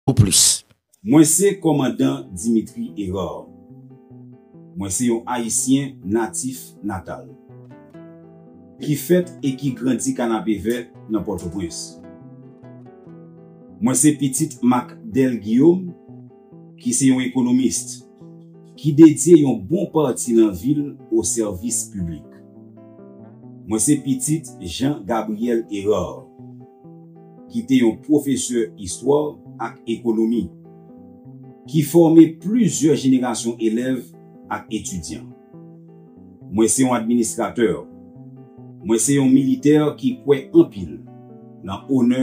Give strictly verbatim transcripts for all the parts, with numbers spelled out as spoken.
Pou plis. Mwen se kòmandan Dimitri Hérard. Mwen se yon Ayisyen natif natal, ki fèt e ki grandi Kanapevè nan Pòtoprens. Mwen se pitit Macdel Guillaume, ki se yon ekonomis, ki dedye yon bon pati nan vi l o sèvis piblik. Mwen se pitit Jean Gabriel Hérard, ki te yon pwofesè istwa ak ekonomi, ki fòme plizyè jenerasyon elèv ak etidyan. Mwen se yon administratè. Mwen se yon militè ki kwè anpil nan onè,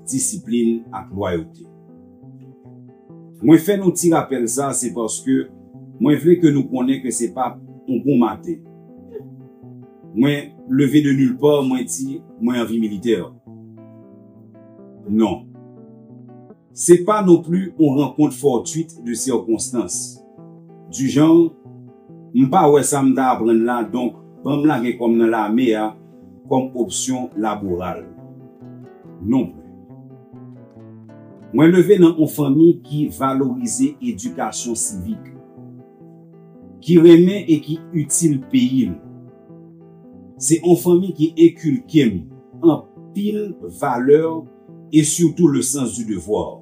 disiplin ak lwayote. Mwen fè nou ti rapèl sa, se paske mwen vle ke nou konnen ke se pa yon bon maten mwen leve de nil pa, mwen di mwen anvi militè. Non. Se pa non pli yon rankont fòtuit de sirkonstans. Du genre, m pa wè sa m ta aprann la, donk ban m lage kò m nan lame a kòm opsyon laboral. Non pli. Mwen leve nan yon fanmi ki valorize edikasyon sivik, ki renmen e ki itil peyi l. Se yon fanmi ki enkilke m anpil valè e sitou le sens du devoir.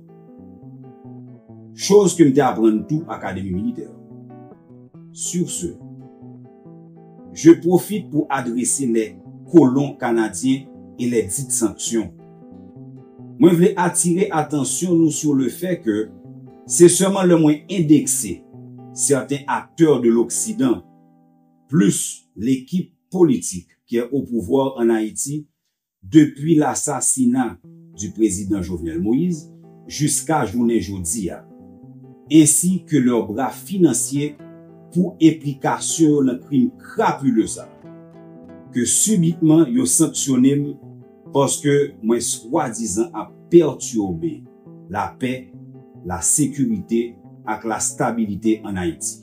Choz ke m te aprann tou Akademi Militè. Sur ce, je profite pour adresser les colons canadiens et les dites sanctions. Mwen vle atire atansyon nou sur le fait que se sèlman lè mwen endekse sèten aktè de l'Occident, plis lekip politik ki est au pouvoir en Haïti depuis l'assassinat du président Jovenel Moïse jiska jounen jodi a, ensi ke lè bra finansye pou enplikasyon yo nan krim krapile sa, ke sibitman yo sanksyone m paske mwen swadizan ap pètibe lapè, lasekirite ak lastabilite ann Ayiti.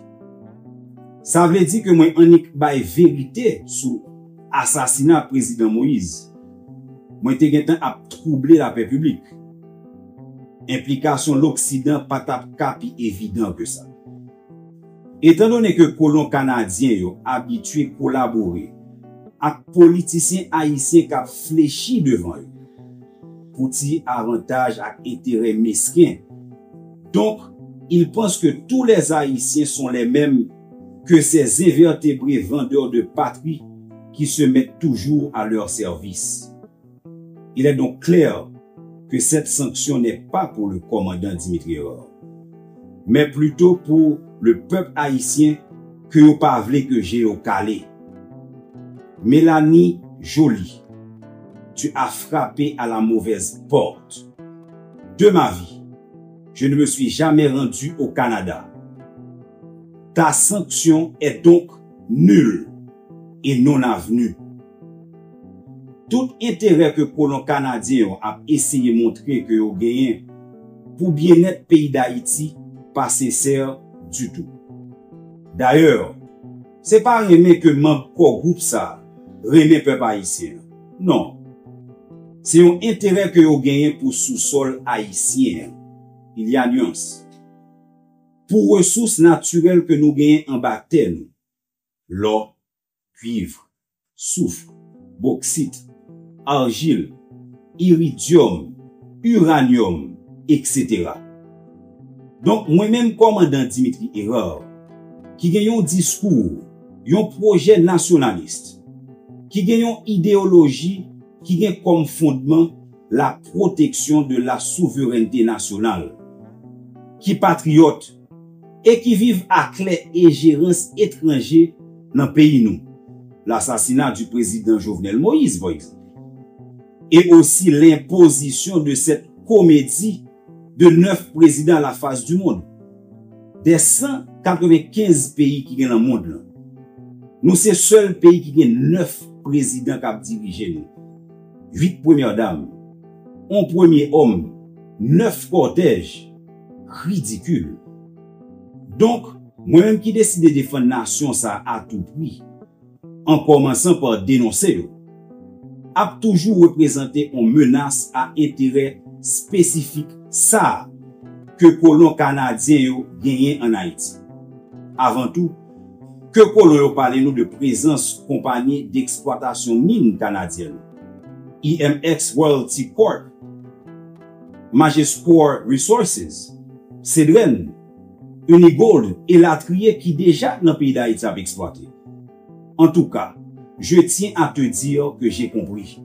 Sa vle di ke mwen annik bay verite sou asasina Prezidan Moïse. Mwen te gentan ap twouble lapè piblik. Enplikasyon Loksidan pa t ap ka pi evidan ke sa. Etandone ke kolon kanadyen yo abitye kolabore ak politisyen ayisyen k ap flechi devan yo pou ti avantaj ak enterè mesken. Donc, ils pensent que tous les Haïtiens sont les mêmes, que ces invertébrés vendeurs de patrie qui se mettent toujours à leur service. Il est donc clair que cette sanction n'est pas pour le commandant Dimitri Hérard, mais plutôt pour le peuple haïtien ke yo pa vle ke je yo kale. Mélanie Joly, tu as frappé à la mauvaise porte. De ma vie, je ne me suis jamais rendu au Canada. Ta sanction est donc nulle et non avenue. Tout enterè ke kolon kanadyen yo ap eseye montre ke yo genyen pou byennèt peyi Dayiti pa sensè ditou. Dayè, se pa renmen ke manm kò gwoup sa a renmen pèp ayisyen an. Non. Se yon enterè ke yo genyen pou sousòl ayisyen an. Il y a nuance. Pou resous natirèl ke nou genyen anba tè nou, lò, kwiv, souf, boksit, ajil, iridyòm, iranyòm, etsetera. Donk, mwen menm kòmandan Dimitri Hérard, ki gen yon diskou, yon pwojè nasyonalis, ki gen yon ideyoloji ki gen kòm fondman la protection de la souveraineté nationale, ki patriyòt e ki viv aklè enjerans etranje nan peyi nou, l'assassinat du président Jovenel Moïse, par exemple, et aussi l'imposition de cette comédie de neuf présidents à la face du monde. Des cent quatre-vingt-quinze peyi ki gen nan mond lan, nou se sèl peyi ki gen nèf prezidan k ap dirije nou. Uit premyè dam, on premye òm, nèf kòtèj. Ridikil. Donk, mwen menm ki deside defann nasyon sa a a tou pri, an kòmansan pa denonse yo, ap toujou reprezante yon menas a enterè espesifik sa a, ke kolon kanadyen yo genyen ann Ayiti. Avan tou, ke kolon yo pale nou de prezans konpayi deksplwatasyon min kanadyèn, E M X Royalty Corp, Majescor Resources, Sedren, Unigold, elatriye ki deja nan peyi Dayiti ap eksplwate. En tout cas, je tiens à te dire que j'ai compris.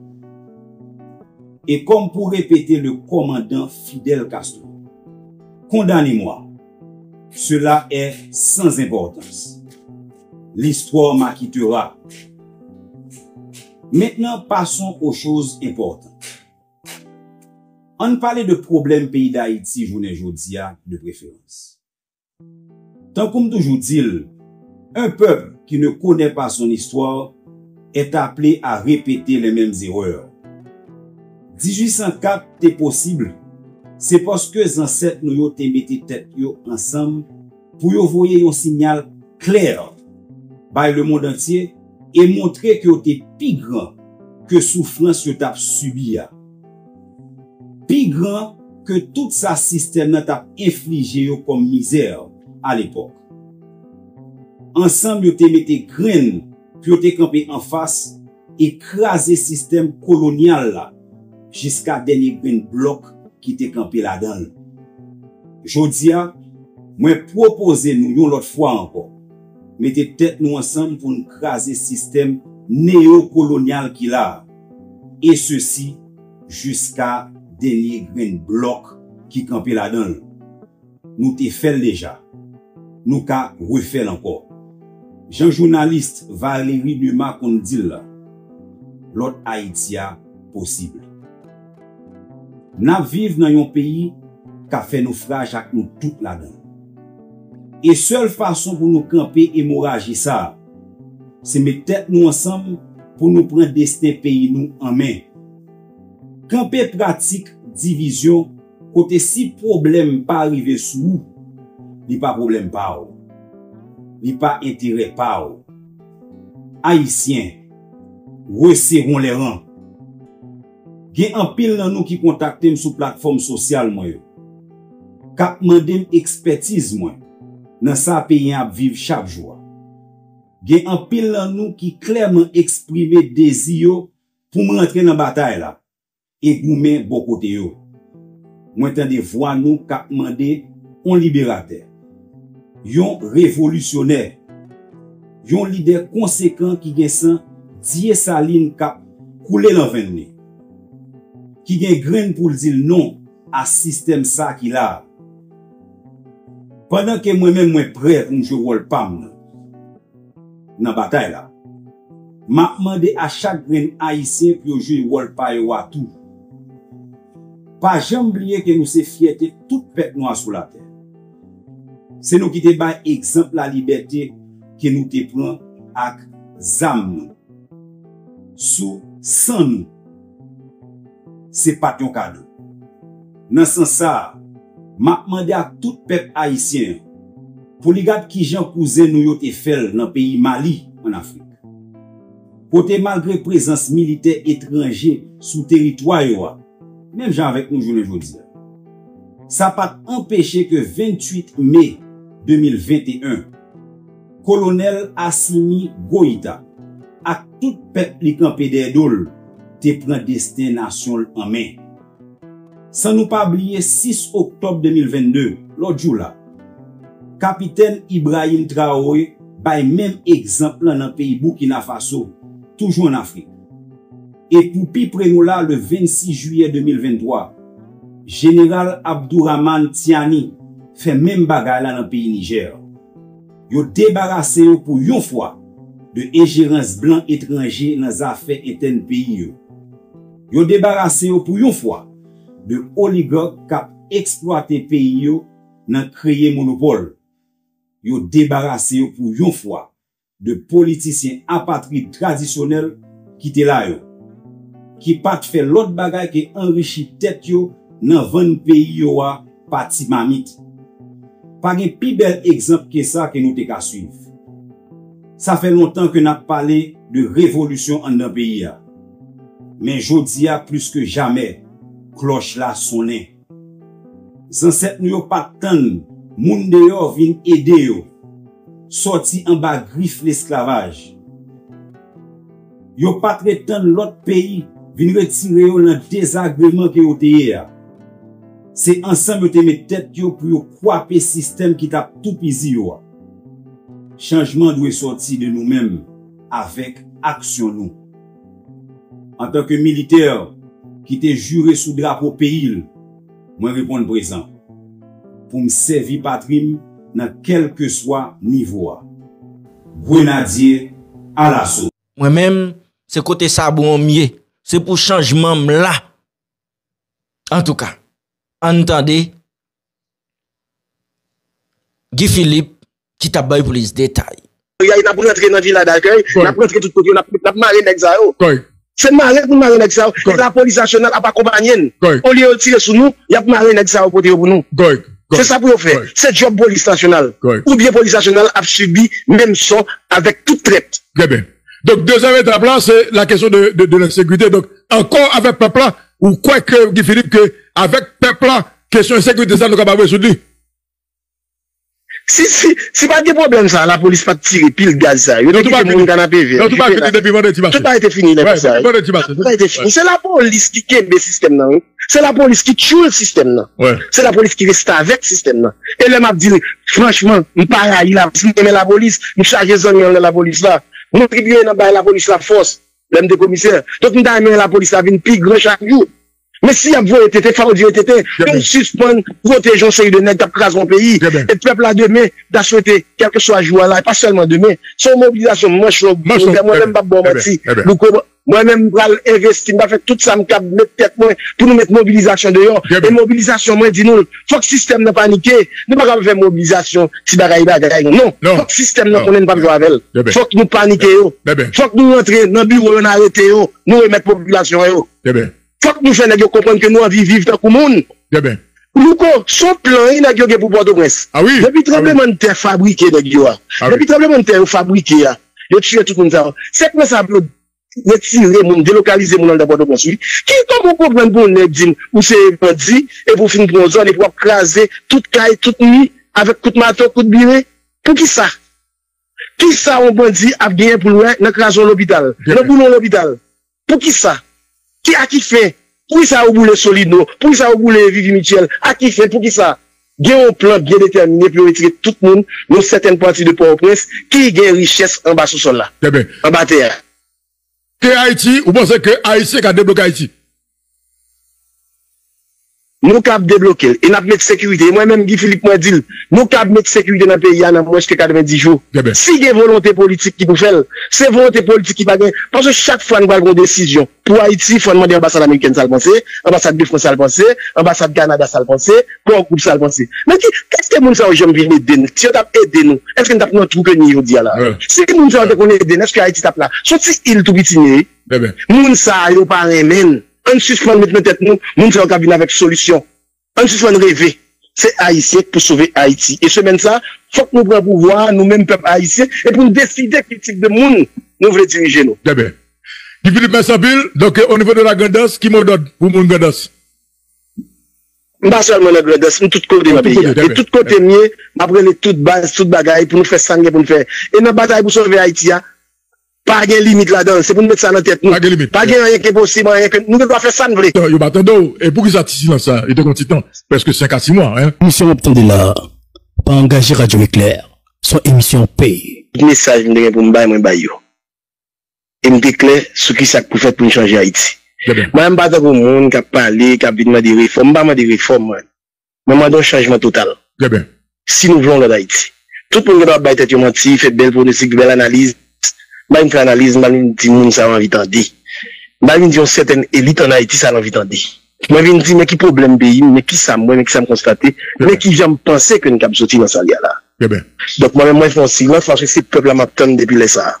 Et comme pour répéter le commandant Fidel Castro, condamnez-moi, cela est sans importance. L'histoire m'acquittera. Maintenant, passons aux choses importantes. Ann pale de pwoblèm peyi Dayiti jounen jodi a de preferans. Tankou m toujou di l, un peuple qui ne connaît pas son histoire est appelé à répéter les mêmes erreurs. Dizuit san kat te posib, se paske zansèt nou yo te mete tèt yo ansanm pou yo voye yon siyal klè bay lemonn antye e montre ke yo te pi gran ke soufrans yo t ap sibi a. Pi gran ke tout sa sistèm nan t ap enflije yo kòm mizè alepòk. Ansanm, yo te mete grenn pou yo te kanpe anfas e kraze sistèm kolonyal la jiska dènye grenn blòk ki te kanpe ladan l. Jodi a, mwen pwopoze nou yon lòt fwa ankò, mete tèt nou ansanm pou n kraze sistèm neyokolonyal ki la a, e sesi jiska dènye grenn blòk ki kanpe ladan l. Nou te fè l deja. Nou ka refè l ankò. Jan jounalis Valéry Numa konn di l la, lòt Ayiti a posib. N ap viv nan yon peyi k ap fè nofraj ak nou tout ladan l. E sèl fason pou nou kanpe emoraji sa a, se met tèt nou ansanm pou nou pran desten peyi nou an men. Kanpe pratik divizyon kote si pwoblèm pa rive sou ou, li pa pwoblèm pa w. Li pa enterè pa w. Ayisyen, resewon lè ran. Gen anpil nan nou ki kontakte m sou platfòm sosyal mwen yo, k ap mande m ekspètiz mwen nan sa peyi an ap viv chak jou a. Gen anpil nan nou ki klèman eksprime dezi yo pou m rantre nan batay la e goumen bò kote yo. Mwen tande vwa nou k ap mande yon liberatè, yon revolisyonè, yon lidè konsekan ki gen san Dyesalin k ap koule nan venn li, ki gen grenn pou l di l non a sistèm sa ki la a. Pandan ke mwen menm mwen prè pou m jwe wòl pa m nan nan batay la, m ap mande a chak grenn Ayisyen pou yo jwe wòl pa yo a tou. Pa janm bliye ke nou se fyète tout pèp nwa sou latè. Se nou ki te bay egzanp lalibète ke nou te pran ak zam nou, sou san nou. Se pa t yon kado. Nan sans sa a, m ap mande ak tout pèp ayisyen an pou li gad kijan kouzen nou yo te fè l nan peyi Mali, ann Afrik, kote malgre prezans militè etranje sou teritwa yo a, menm jan avèk nou jounen jodi a, sa pa t anpeche ke venntuit me de mil venteyen, Kolonèl Assimi Goïta ak tout pèp li kanpe dèyè do l te pran desten nasyon l an men. San nou pa bliye sis oktòb de mil vennde, lòt jou la, Kapitèn Ibrahim Traoré bay menm egzanp lan nan peyi Burkina Faso, toujou ann Afrik. E pou pi pre nou la, le vennsis jiyè de mil venntwa, Jeneral Abdourahamane Tiani fè menm bagay la nan peyi Nijè. Yo debarase yo pou yon fwa de enjerans blan etranje nan zafè entèn peyi yo. Yo debarase yo pou yon fwa de oligak k ap eksplwate peyi yo nan kreye monopòl. Yo debarase yo pou yon fwa de politisyen apatrid tradisyonèl ki te la yo, ki pa t fè lòt bagay ke anrichi tèt yo nan vann peyi yo a pa ti mamit. Pa gen pi bèl egzanp ke sa ke nou te ka swiv. Sa fè lontan ke n ap pale de revolisyon anndan peyi a. Men jodi a, plis ke jamè, klòch la sonnen. Zansèt nou yo pa t tann moun deyò vin ede yo sòti anba grif lesklavaj. Yo pa t ret tann lòt peyi vin retire yo nan dezagreman ke yo te ye a. Se ansanm yo te met tèt yo pou yo kwape sistèm ki t ap toupizi yo a. Chanjman dwe sòti de nou menm avèk aksyon nou. Antanke militè ki te jire sou drapo peyi l, mwen reponn prezan pou m sèvi patri m nan kèlkeswa nivo a. Grenadye alaso. Mwen menm, se kote sabou an m ye. Se pou chanjman m la. Antouka, ann tande Guy Philippe ki t ap bay plis detay. N ap rantre nan vila dakèy, n ap rantre tout kote yo, n ap, n ap mare nèg sa yo. Se mare pou n mare nèg sa yo. E lapolis nasyonal ap akonpaye n. Olye yo tire sou nou, y ap mare nèg sa yo pote yo pou nou. Se sa pou yo fè. Se djòb polis nasyonal. Oubyen polis nasyonal ap sibi menm sò avèk tout trèt. Trè byen. Donk, dezyèm etap la, se la kesyon de, de, de lensekirite. Donk, ankò avèk pèp la, ou kwè ke, Guy Philippe, ke avèk pèp la, kesyon ensekirite sa, nou kapab rezoud li? Si, si, si pa t gen pwoblèm sa, lapolis pa t tire pil gaz sa. Yo te kite moun Kanapevè. Tout bagay te fini lè sa. Tout bagay te fini. Se lapolis ki kenbe sistèm nan, wi. Se lapolis ki tchoul sistèm nan. Se lapolis ki restavèk sistèm nan. E lè m ap di l, franchman, m pa rayi lapolis, m renmen lapolis, m chaje zanmi anndan lapolis la. M kontribiye nan bay lapolis la fòs lè m te komisè. Donk, m ta renmen wè lapolis la vin pi gran chak jou. Men si y ap voye tenten, fò yo voye tenten. Pou n sispann pwoteje yon seri de nèg k ap kraze yon peyi. E pèp la demen, m ta swete, kèlkeswa jou a la, e pa sèlman demen, se yon mobilizasyon manch long. Mwen menm, m p ap ba w manti. Louko, mwen menm, m pral envesti, m pral fè tout sa m kab, met tèt mwen pou nou met mobilizasyon deyò. E mobilizasyon, mwen di nou l, fòk sistèm nan panike. Nou pa ka fè mobilizasyon ti bagay bagay, non. Fòk sistèm nan konnen n p ap jwe avè l. Fòk nou panike yo. Fòk nou rantre nan biwo yo, n arete yo. Nou remèt popilasyon an yo. Fòk nou fè nèg yo konprann ke nou anvi viv tankou moun. Louko, se yon plan wi nèg yo gen pou Pòtoprens. Depi tranblemanntè fabrike nèg yo a. Depi tranblemanntè yo fabrike a, yo tiye tout moun sa yo. Se plan sa pou yo retire moun, delokalize moun anndan Pòtoprens wi. Ki kòman w konprann pou yon nèg di m ou se bandi epi w fin pran yon zòn epi w ap kraze tout kay, tout mi avèk kout mato, kout biren? Poukisa? Kisa yon bandi ap genyen pou l wè nan kraze yon lopital, nan boule yon lopital? Poukisa? Ki, a ki fen? Poukisa yo boule Solino? Poukisa yo boule Vivi Mitchell? A ki fen? Poukisa? Gen yon plan byen detèmine pou yo retire tout moun nan yon sètèn pati de Pòtoprens ki gen richès anba sousòl la, anba tè a. Ke Ayiti, ou panse ke Ayisyen ka debloke Ayiti? Nou kab debloke l. E n ap met sekirite. E mwen menm, Guy Philippe, mwen di l, nou kab met sekirite nan peyi a nan mwens ke katrevenndis jou. Si gen volonte politik ki pou fè l. Se volonte politik ki pa gen. Paske chak fwa nou pral pran yon desizyon pou Ayiti, fò n mande anbasad amerikèn sa l panse, anbasad de Frans sa l panse, anbasad Kanada sa l panse, Core Group sa l panse. Men ki, èske moun sa yo janm vin ede n? Si yo t ap ede nou, èske n t ap nan twou ke n ye jodi a la? Si moun sa yo te konn ede n, èske Ayiti t ap la? Se yon ti il tou piti n ye wi. Moun sa yo pa renmen n. Ann sispann met nan tèt nou, moun sa yo ka vin avèk solisyon. Ann sispann reve. Se Ayisyen k pou sove Ayiti. E semèn sa, fòk nou pran pouvwa a, nou menm pèp ayisyen, e pou n deside ki tip de moun nou vle dirije nou. Trè byen. Guy Philippe, mèsi anpil. Donk, o nivo de la Grandans, ki mo dòd pou moun Grandans? M pa sèlman nan Grandans, m tout kote nan peyi a. E tout kote m ye, m ap rele tout baz, tout bagay pou nou fè sa n gen pou n fè. E nan batay pou sove Ayiti a, pa gen limit ladan l. Se pou n met sa nan tèt nou. Pa gen limit. Pa gen anyen ki enposib, anyen ke nou gen dwa fè sa n vle. Yo pa tande w. E poukisa ti silans sa? Li te gon ti tan, prèske senk a sis mwa, en. Emisyon w ap tande la a pa angaje Radyo Eklè. Se yon emisyon peye. Tout mesaj m te gen pou m bay, mwen bay yo. E m te klè sou kisa k pou fèt pou n chanje Ayiti. Mwen, m pa tankou moun k ap pale, k ap vin mande refòm. M pa mande refòm, mwen. Mwen mande yon chanjman total. Si nou vle yon lòt Ayiti. Tout moun gen dwa ap bay tèt yo manti, fè bèl pwonostik, bèl analiz. M pa vin fè analiz, m pa vin di moun sa yo anvi tande. M pa vin di yon sètèn elit ann Ayiti sa l anvi tande. Mwen vin di, men ki pwoblèm peyi m, men kisa m wè, men kisa m konstate, men kijan m panse ke n kab soti nan sa n ye a la. Donk, mwen menm, mwen fè yon silans paske se pèp la m ap tann depi lè sa a.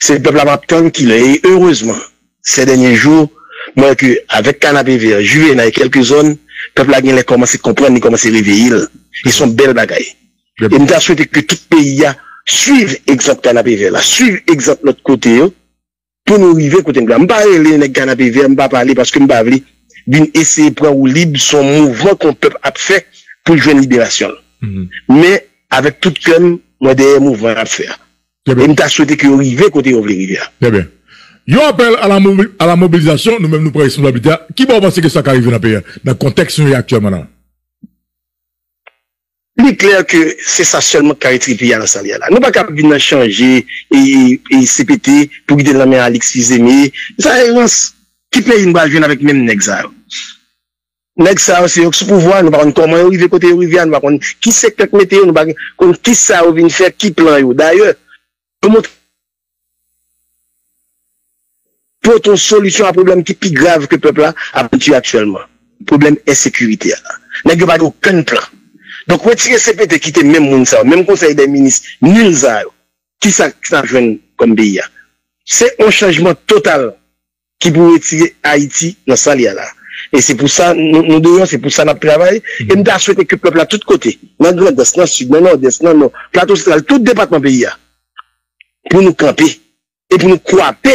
Se pèp la m ap tann kilè. E erezman, sè dènye jou, mwen wè ke avèk Kanapevè, Juvena e kèlke zòn, pèp la genlè kòmanse konprann, li kòmanse reveye l. E se yon bèl bagay. E m ta swete ke tout peyi a swiv egzanp Kanapevè la, swiv egzanp lòt kote yo, pou nou rive kote n vle. M pa rele nèg Kanapevè, m pa pale paske m pa vle vin eseye pran woulib, se yon mouvman ke yon pèp ap fè pou l jwenn liberasyon l. Men, avèk tout kè m, mwen dèyè mouvman y ap fè a. E m ta swete ke yo rive kote yo vle rive a. Trè byen. Yon apèl a la mobi-, a la mobilizasyon, nou menm nou pran responsablite a. Ki bò w panse ke sa ka rive nan peyi a, nan kontèks nou ye aktyèlman la? Li klè ke se sa sèlman k ka retire peyi a nan sa l ye a la. Nou pa ka vin nan chanje e, e, e C P T pou kite l nan men Alix Fils-Aimé. Sa se erans. Ki peyi n pral jwenn avèk menm nèg sa yo? Nèg sa yo, se yo k sou pouvwa, nou pa konn kòman yo rive kote yo rive a, nou pa konn ki sektè k mete yo, nou pa konn kisa yo vin fè, ki plan yo. Dayè, yo montre pote yon solisyon a pwoblèm ki pi grav ke pèp la ap antye aktyèlman. Pwoblèm ensekirite a. Nèg yo pa gen okenn plan. Donk, retire C P T, kite menm moun sa yo, menm konsèy dè minis nil sa yo. Kisa, kisa n ap jwenn kòm peyi a? Se yon chanjman total ki pou retire Ayiti nan sa l ye a la. E se pou sa nou, nou deyò, se pou sa n ap travay. E m ta swete ke pèp la tout kote, nan Grandans, nan Sid, nan Nòdès, nan Nò, Plato Santral, tout depatman peyi a, pou nou kanpe e pou nou kwape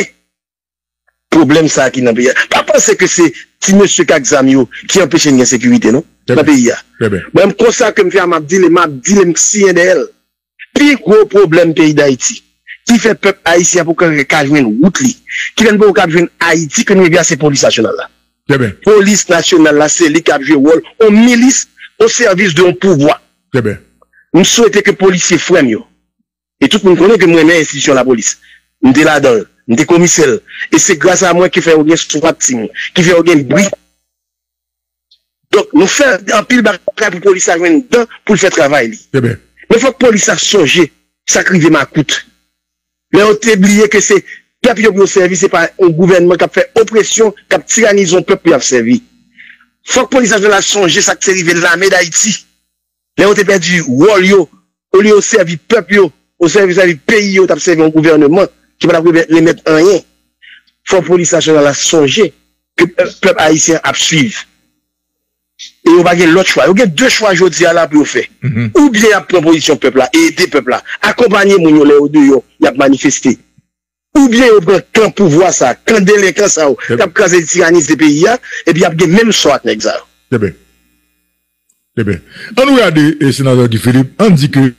pwoblèm sa a ki nan peyi a. Pa panse ke se ti mesye k ak zam yo ki anpeche n gen sekirite, non, nan peyi a. Mwen menm konsa ke m fè a, m ap di l, e m ap di l, e m siyen dèyè l. Pi gwo pwoblèm peyi Dayiti, ki fè pèp ayisyen an poko ka jwenn wout li, ki fè n poko ka jwenn Ayiti ke n rive a, se polis nasyonal la. Polis nasyonal la, se li k ap jwe wòl yon milis o sèvis de yon pouvwa. M swete ke polisye frè m yo, e tout moun konnen ke m renmen enstitisyon lapolis. M te ladan l, m te komisè l. E se gras a mwen ki fè yo gen swat team, ki fè yo gen bri. Donk, nou fè anpil bagay pou polis la jwenn dan pou l fè travay li. Men fòk polis la sonje sa k rive makout. Lè yo te bliye ke se pèp yo pou yo sèvi, se pa yon gouvènman k ap fè opresyon, k ap tiranize yon pèp pou y ap sèvi. Fòk polis la jwenn la sonje sa k te rive lame Dayiti. Lè yo te pèdi wòl yo, olye yo sèvi pèp yo, yo sèvi, sèvi peyi yo, t ap sèvi yon gouvènman ki pa t ap remèt, remèt anyen. Fò polis nasyonal la sonje ke pèp, pèp ayisyen ap swiv. E yo pa gen lòt chwa. Yo gen de chwa jodi a la pou yo fè. Oubyen y ap pran pozisyon pèp la, e ede pèp la, akonpanye moun yo lè yo deyò, y ap manifeste. Oubyen yo pran kan pouvwa sa, kan delenkan sa yo, k ap kraze, tiranize peyi a, epi y ap gen menm sò ak nèg sa yo. Trè byen. Trè byen. Ann nou gade, e, senatè Guy Philippe, ann di ke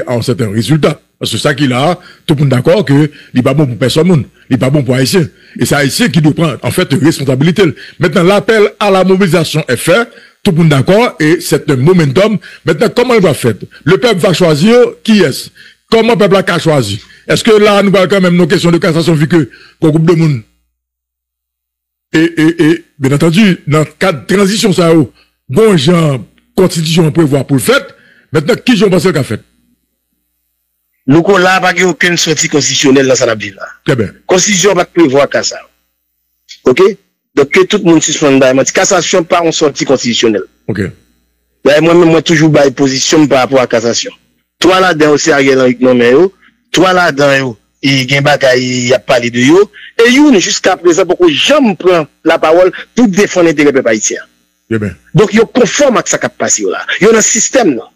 a yon sèten rezilta. Paske sa ki la a, tout moun dakò ke li pa bon pou pèsòn moun. Li pa bon pou Ayisyen. E se Ayisyen ki dwe pran, anfèt, responsabilite l. Mentnan, lapèl a la mobilizasyon est fait, tout moun dakò, e c'est un momentum. Mentnan, kòman l va fèt? Le peuple va choisir qui est? Kòman pèp la ka chwazi? Èske la a nou pral kanmenm nan kesyon de kasasyon, vi ke gon gwoup de moun E, e, e, byen antandi, nan kad tranzisyon sa yo, gon jan konstitisyon an prevwa pou l fèt. Mentnan, kijan w panse l ka fèt? Louko, la a pa gen okenn sòti konstitisyonèl nan sa n ap viv la. Trè byen. Konstitisyon an pa t prevwa ka sa yo. Oke? Donk, ke tout moun sispann bay manti. Kasasyon pa yon sòti konstitisyonèl. Oke. Dayè, mwen menm, mwen toujou bay pozisyon m pa rapò a kasasyon. Twa ladan yo, se Ariel Henry k nonmen yo. Twa ladan yo, e gen bagay y ap pale de yo. E youn, jiska prezan, poko janm pran lapawòl pou defann enterè pèp ayisyen an. Donk, yo konfòm ak sa k ap pase yo la. Yo nan sistèm nan.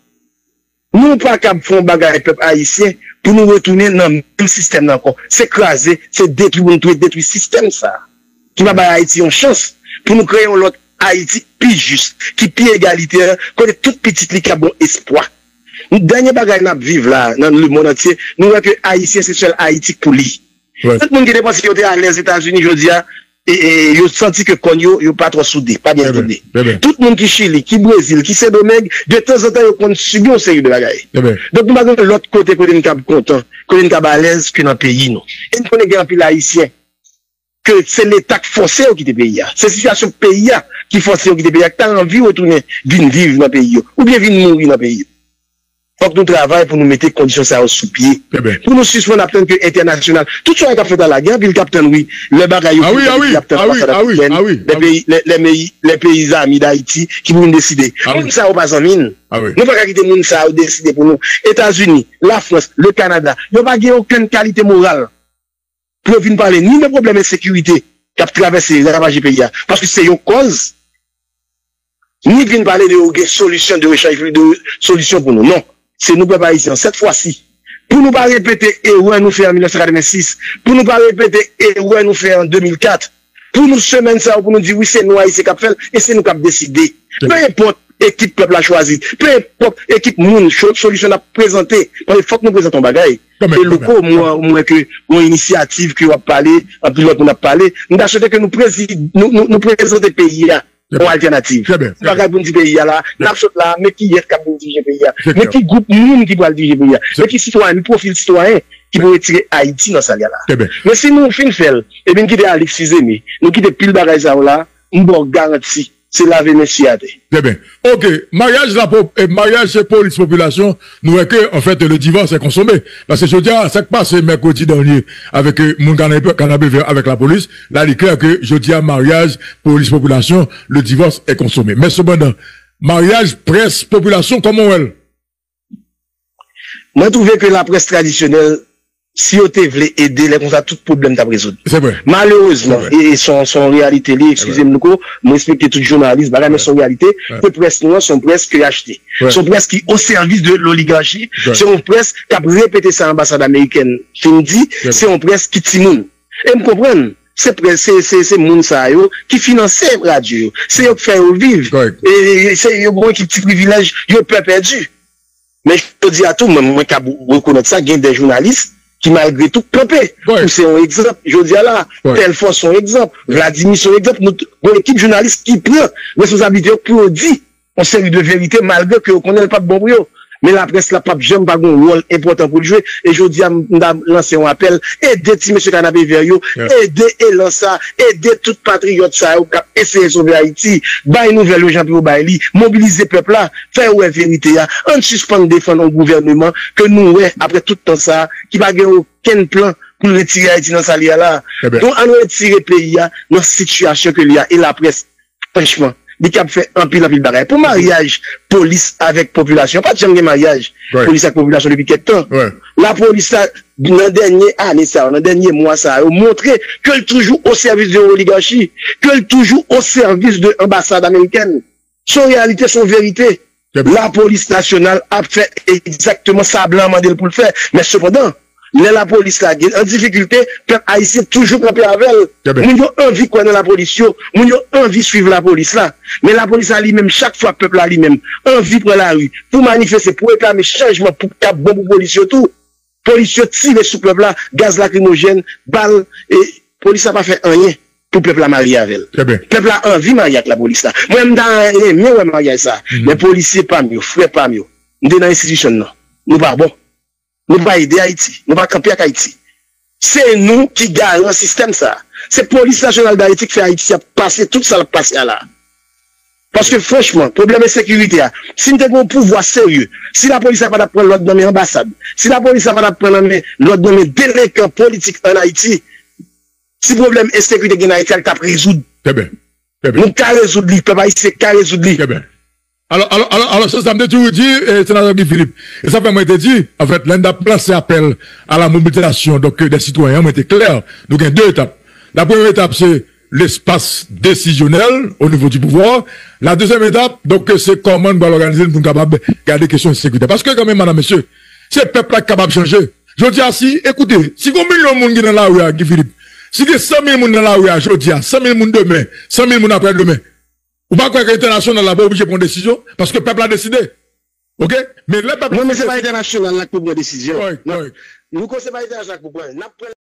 Nou pa kab fè yon bagay pèp ayisyen pou nou retounen nan menm sistèm nan ankò. Se kraze, se detwi pou nou tou detwi sistèm sa a, ki pa bay Ayiti yon chans pou nou kreye yon lòt Ayiti pi jis, ki pi egalitè, kote tout pitit li ka gon espwa. Dènye bagay n ap viv la, nan lemonn antye, nou wè ke Ayisyen se sèl Ayiti k pou li. Tout moun ki te panse yo te alèz Etazini jodi a, e, e, yo santi ke kòn yo, yo pa twò soude, pa byen soude. Tout moun ki Chili, ki Brezil, ki Sendomeng, de tanzantan yo konn sibi yon seri de bagay. Donk nou pa gen lòt kote, kote n kab kontan, kote n kab alèz ke nan peyi nou. E n konnen gen anpil Ayisyen ke se Leta k fòse yo kite peyi a. Se sitiyasyon peyi a ki fòse yo kite peyi a, ki ta anvi retounen vin viv nan peyi yo, oubyen vin mouri nan peyi yo. Fòk nou travay pou nou mete kondisyon sa yo sou pye. Pou nou sispann ap tann ke entènasyonal. Tout sa k ap fèt la la, gen anpil k ap tann, wi. Lè bagay yo fin tann, y ap tann anbasadè Biden, lè peyi, lè, lè peyi, lè peyi zanmi Dayiti ki pou vin deside. Moun sa yo pa zanmi n. Nou pa ka kite moun sa yo deside pou nou. Etazini, Lafrans, le Kanada, yo pa gen okenn kalite moral pou yo vin pale ni de pwoblèm ensekirite k ap travèse, ravaje peyi a, paske se yo kòz. ni vin pale de yo gen solisyon, de rechanj, de solisyon pou nou. Non. Se nou pèp ayisyen an, sèt fwa si. Pou nou pa repete erè nou fè an mil nèf san katrevensis, pou nou pa repete erè nou fè an de mil kat, pou nou semèn sa yo, pou nou di wi, se nou ayisyen k ap fè l, e se nou k ap deside. Pe enpòt ekip pèp la chwazi, pe enpòt ekip moun, cho-, solisyon n ap prezante, paske fòk nou prezante yon bagay. E Louko, mwen, mwen wè ke yon inisyativ ke w ap pale, anpil lòt moun ap pale, m ta swete ke nou prezi-, nou, nou, nou prezante peyi a yon altènativ. Se pa bagay pou n di peyi a la, n ap sot la, men kiyès k ap vin dirije peyi a? Men ki gwoup moun ki pral dirije peyi a? Men ki sitwayen, men pwofil sitwayen ki pou retire Ayiti nan sa l ye a la? Men si nou fin fè l, epi n kite Alix Fils-Aimé, nou kite pil bagay sa yo la, m ba w garanti, se lave men sye atè. Trè byen. Ok, maryaj la, eh, maryaj se polis popilasyon, nou wè ke, an fèt, le divorce est consommé. Paske jodi a, sa k pase mèkredi dènye avèk, eh, moun Kanapevè avèk lapolis, la, li klè ke jodi a, maryaj, polis popilasyon, le divorce est consommé. Men sepandan, maryaj, près, popilasyon, kòman w wè l? Mwen twouve ke laprès tradisyonèl, si yo te vle ede, lè konsa tout pwoblèm t ap rezoud. Se vre. Malerezman, e, e se yon, se yon reyalite li, eskize m Louko, mwen respekte tout jounalis, bagay, men se yon reyalite, ke près nou an, se yon près ke achte. Se yon près ki o sèvis de loligachi, se yon près k ap repete sa anbasad amerikèn fin di, se yon près ki timoun. E m konprann, se près, se, se, se moun sa yo ki finanse radyo yo, se yo k fè yo viv. E, e se yo gen yon ekip ti privilèj, yo pè pèdi. Men jodi a tou, mwen, mwen kab rekonèt sa, gen de jounalis ki malgre tou kanpe. Ou se yon egzanp, jodi a la, Telfò se yon egzanp, Vladimir se yon egzanp, nou t-, gen yon ekip jounalis ki pran responsablite yo pou yo di yon seri de verite malgre ke yo konnen l p ap bon pou yo. Men laprès la p ap janm pa gen yon wòl enpòtan pou l jwe. E jodi a, m, m ta lanse yon apèl, ede ti mesye Kanapevè yo, ede Elan sa, ede tout patriyòt sa yo k ap eseye sove Ayiti, bay nouvèl yo jan pou yo bay li, mobilize pèp la, fè yo wè verite a. Ann sispann defann yon gouvèneman ke nou wè, apre tout tan sa a, ki pa gen okenn plan pou l retire Ayiti nan sa l ye a la. Donk, ann retire peyi a nan sitiyasyon ke l ye a. E laprès, franchman, li kab fè anpil, anpil bagay. Pou maryaj polis avèk popilasyon, pa t janm gen maryaj polis ak popilasyon depi kèk tan. Lapolis la, nan dènye ane sa yo, nan dènye mwa sa yo, montre ke l toujou o sèvis de oligachi, ke l toujou o sèvis de anbasad amerikèn. Se yon reyalite, se yon verite. Lapolis nasyonal ap fè egzakteman sa blan an mande l pou l fè. Men sepandan, lè lapolis la gen an difikilte, pèp ayisyen toujou kanpe avè l. Moun yo anvi kwè nan lapolis yo, moun yo anvi swiv lapolis la. Men lapolis la li menm, chak fwa pèp la li menm anvi pran lari pou manifeste, pou reklame chanjman pou k ap bon pou polis yo tou, polis yo tire sou pèp la, gaz lakrimojèn, bal, e polis la pa fè anyen pou pèp la marye avè l. Pèp la anvi marye ak lapolis la. Mwen, m ta renmen wè maryaj sa. Men polisye pa m yo, frè pa m yo, m te nan enstitisyon n nan. Nou pa bon. Nou pa ede Ayiti. Nou pa kanpe ak Ayiti. Se nou ki garan sistèm sa a. Se Polis Nasyonal d Ayiti k fè Ayiti ap pase tout sa l ap pase a la a. Paske franchman, pwoblèm ensekirite a, si n te gen yon pouvwa serye, si lapolis la pa t ap pran lòd nan men anbasad, si lapolis la pa t ap pran nan men, lòd nan men delenkan politik ann Ayiti, ti pwoblèm ensekirite gen nan Ayiti a, li t ap rezoud. Trè byen. Trè byen. Nou ka rezoud li, pèp ayisyen ka rezoud li. Trè byen. Alò, alò, alò, alò, se sa m te toujou di, e, Senatè Guy Philippe. E sa fè mwen te di, anfèt, lè n t ap lanse apèl a la mobilisation, donk, des citoyens, mwen te klè, nou gen de etap. La premyè etap, se lespas desizyonèl o nivo di pouvwa. La dezyèm etap, donk, se kòman n pral òganize n pou n kapab gade kesyon ensekirite. Paske, kanmenm, madam, mesye, se pèp la ki kapab chanje. Jodi a, si, ekoute, si gen yon milyon moun ki nan lari a, Guy Philippe, si gen san mil moun nan lari a jodi a, san mil moun demen, san mil moun aprè demen, ou pa kwè ke entènasyonal la pa oblije pran desizyon? Paske pèp la deside. Oke? Men lè pèp la... Non, men se pa entènasyonal la ki pou pran desizyon. Kòrèk, kòrèk. Louko, se pa entènasyonal la ki pou pran. N ap pran